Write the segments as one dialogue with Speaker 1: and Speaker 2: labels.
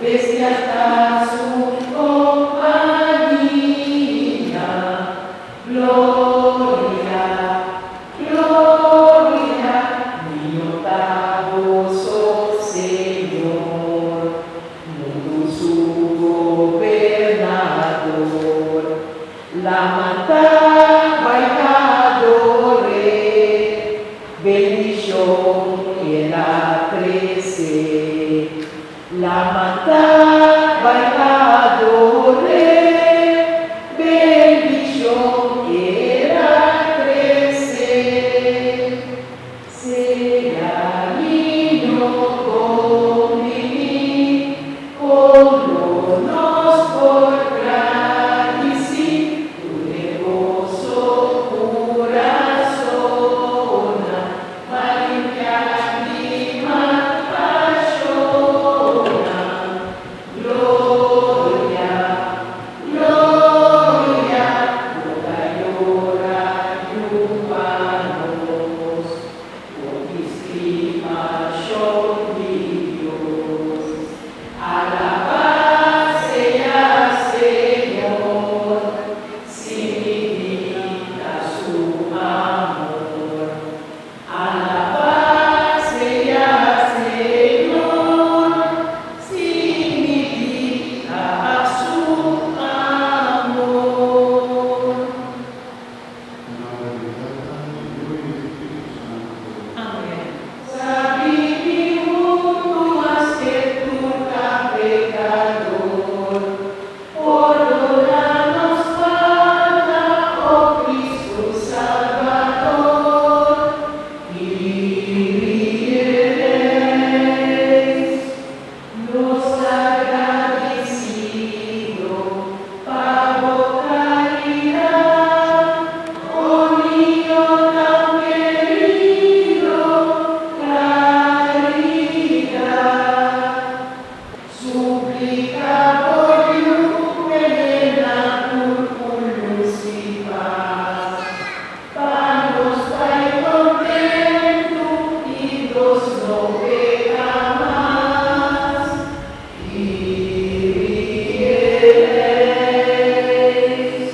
Speaker 1: Bestia ta su kompania. Gloria, gloria, Niño ta boso Señor, mundu su gobernador. Lamanta bai ador'é, bendishon el a trese. Lamanta bai ador'é, bendishon el a trese. Sea niño bon biní, kon lo nos por gradisí tur e boso kurasonnan pa limpiá di mal pashonnan. Gloria, gloria, bo ta yora yu pa nos, for di stimashon di Dios. Alabá sea Señor, sin midí ta su amor. Alabá sea Señor, sin midí ta su amor.
Speaker 2: Na nòmber di Tata, di Yu i di Spiritu Santu.
Speaker 1: Amèn. Sabi di mundu maske tur ta pekador. Pordoná nos falta, o Kristu Salbador. Kyrie eleison. Nos ta gradisido pa bo karidat, o Niño tan kerido, klaridat. Supliká bo Yu p'e yena tur ku lus i pas, pa nos bai kontentu i nos no peka mas. Kyrie eleison.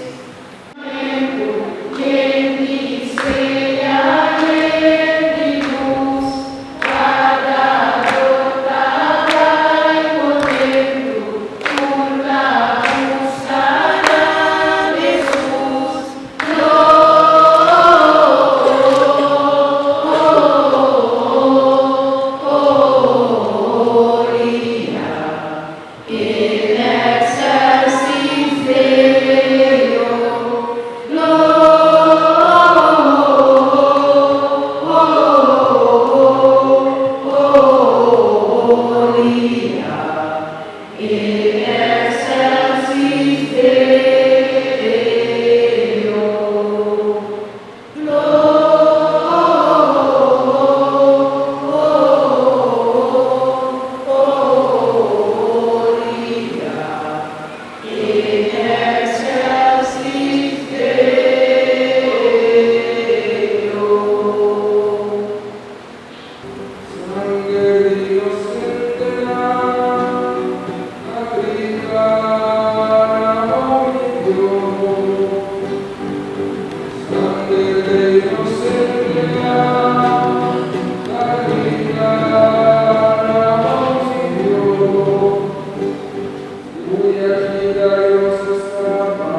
Speaker 1: Yen di strea, yen di lus, kada dor ta bai kontentu, tur ta buska nan Hesus. Gloria in excelsis Deo. Gloria in excelsis Deo. Gloria in excelsis Deo.
Speaker 3: Sanger inosentenan a grita na bo, mi Dios. Sanger di inosentenan a grita na bo, mi Dios. Ku Dios skapa,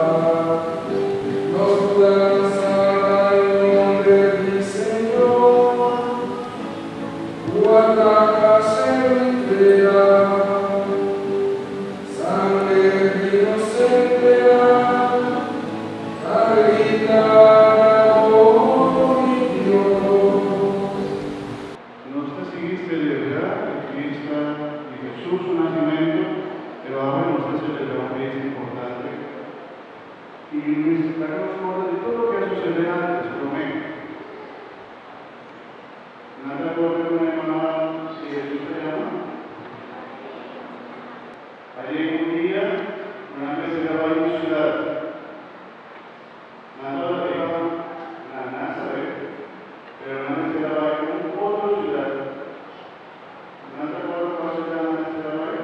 Speaker 3: nos yudansa ta den nòmber di Señor, ku a traha shelu i tera. Sanger di inosentenan a grita na bo, mi Dios.
Speaker 2: Nos ta sigui selebrá e fiesta di Hesus su nasimentu, pero awe nos ta selebrá un fiesta importante i mester laga nos kòrda di tur loke a susedé ántes, promé. Nan ta kòrda ku nan e mama di Hesus a yama? A yega un dia ku nan mester a bai un siudat. Nan tabata biba na Nazaret, pero nan mester a bai un otro siudat. Nan ta kòrda kua siudat nan mester a bai?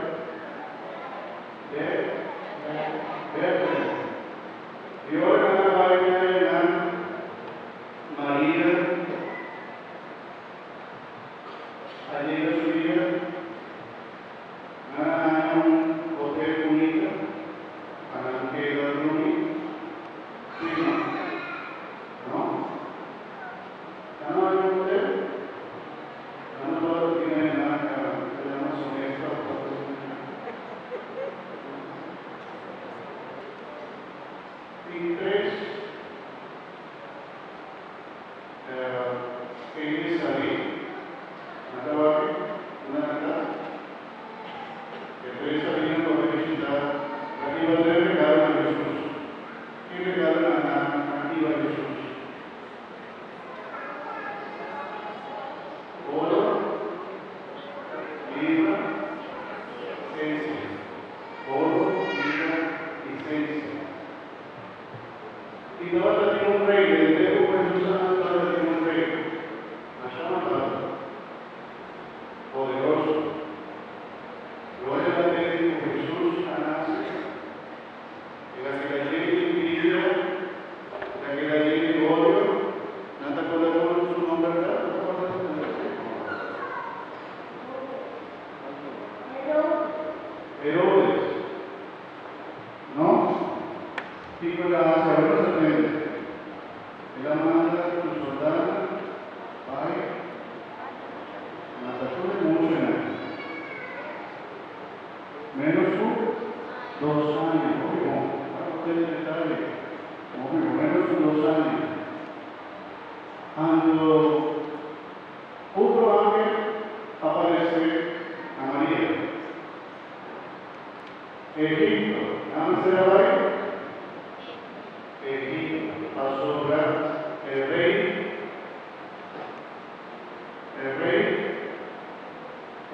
Speaker 2: Mirra, sensia. Oro, mirra i sensia. I tabatin un rei, den tempu ku Hesus a nase tabatin un rei, masha malbado, poderoso. Gloria ta tende ku Hesus a nase, el a keda yen di envidia, el a keda yen di odio. Nan ta korda kon su nomber ta? Bo ta korda su nomber? Herodes. No? Kiko el a hasi? Awor nos a tende. El a manda su soldanan bai mata tur e muchanan, menos ku dos aña. Hopi bon. Wak bo tende detaye. Hopi bon. Menos ku dos aña. Anto otro angel a aparesé na Maria. Egipto. Nan mester a bai Egipto pasobra e rei, e rei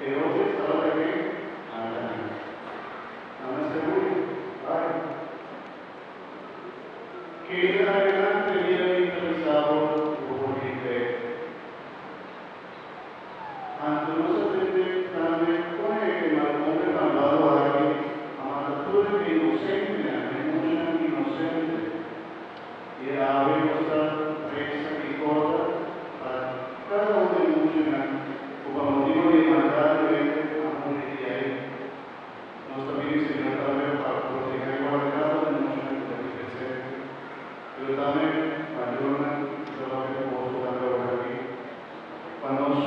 Speaker 2: Herodes tabata ke mata nan. Nan mester hui bai. Keda adelan te dia mi ta bisa bo ku bo por bin bek. Anto nos a tende tambe kon e homber malbado aki a mata tur e inosentenan, e muchanan inosente. I awe nos ta resa i korda pa kada un di e muchanan ku pa motibu di e maldat di hende a muri di ei. Nos ta pidi Señor tambe pa proteha i warda kada un di e muchanan ku ta aki presente, pero tambe mayornan ku ta papia ku boso tambe awor aki. Pa nos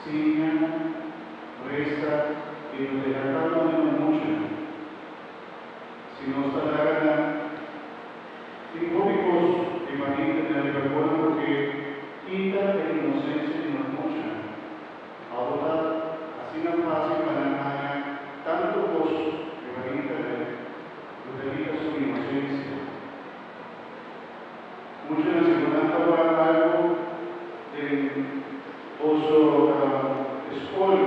Speaker 2: siña, resa i proteha kada un di nos muchanan. Si nos ta laga nan tin hopi kos riba internet riba kona ku ke kita e inosensia di nos muchanan. Awor ta asina fásil pa nan haña tantu kos riba internet ku ta kita su inosensia. Muchanan si bo nan ta wak algu den boso skol.